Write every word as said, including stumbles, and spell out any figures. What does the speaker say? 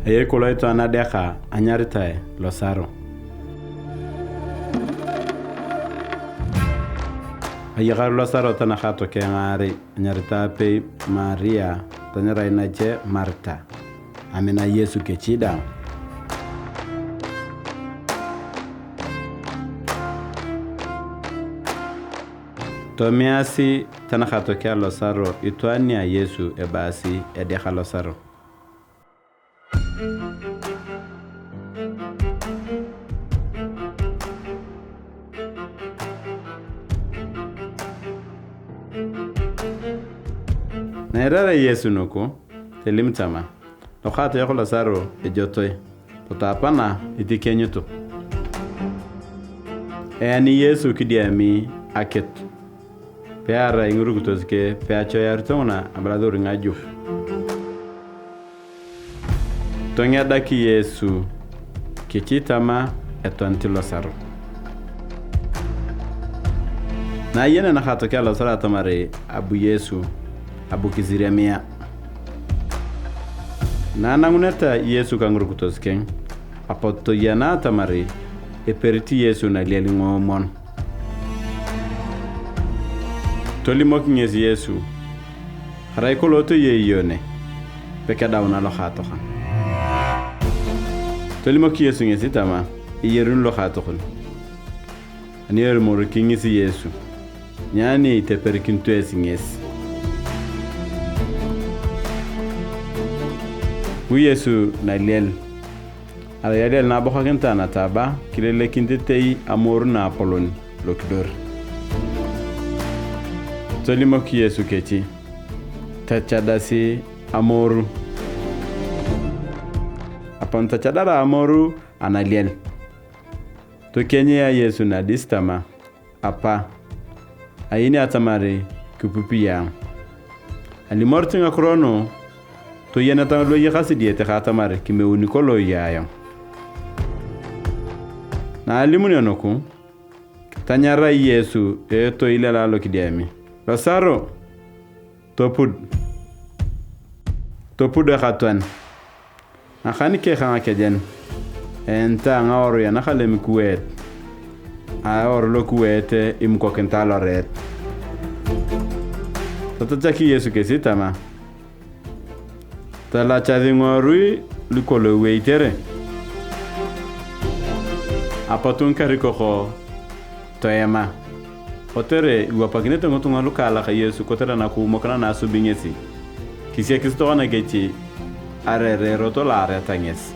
Eyei kolong itwaan adeaka anyaritae Losaro. Ayakar Losaro tanakato keng ngaarei, anyaritae apei Maria, tanyarae nache Marita. Amina Yesu kechi daang. Tomiasi tanakatokia Losaro itwaan nia Yesu ebaasi edeaka Losaro. Na eirarea Yesu nuku, tolim tama, "Lokaatoyok Losaro ejotoi, totapana itikenyitu." Eani Yesu kidiami akitu, pearai ngirukitos keng peachoyarito nguna abalasor ngaju. Tongedak Yesu kechi tama etonit Losaro. Na ayenea nakatokea Losaro atamar abu Yesu, abu kisiriamia. Na ananguneta Yesu ka ngirukitos keng, apot toyena atamar eperit Yesu naliel ngoomwon. Tolimok ngesi Yesu, "Arai kolong toyei iyone, pekedauna lokaatokon." Tolimok Yesu ngesi tama, "Eyaruni lokaatokon." Ani erumoriki ngesi Yesu, nyani iteperikinito esi ngesi. Bu Yesu naliel. Arai aliel na abokakinitae nataba, kilelekinit etei amoru naapolon lokidor. Tolimok Yesu kechi, "Tachadasi amoru." Apon tachadara amoru analiel. Tokienyeia Yesu nadis tama, "Apa, ayeni atamar kipupi ayong." Alimorit ngakiro nu, toyeneta lu eyakasi diyete ka atamar kimeuni kolong iyong ayong. Na alimunio nuku, tanyarai Yesu etoil alo kidiami, "Losaro, topud! Topud ekatwan!" Ngakan keng ka ngakejen, eenitae ngaworui anakalem kiweet, aeor lokiweet imukokinitae loreet. Tatachak Yesu kesi tama, "Talachasi ngiworui lukolong iweitere." Apot ngikarikok toema, kotere iwapakinete ngitunga lukaalak Yesu kotere nakuumokina na asubi ngesi. Kisiakis tokona kech arereerot lo areta ngesi.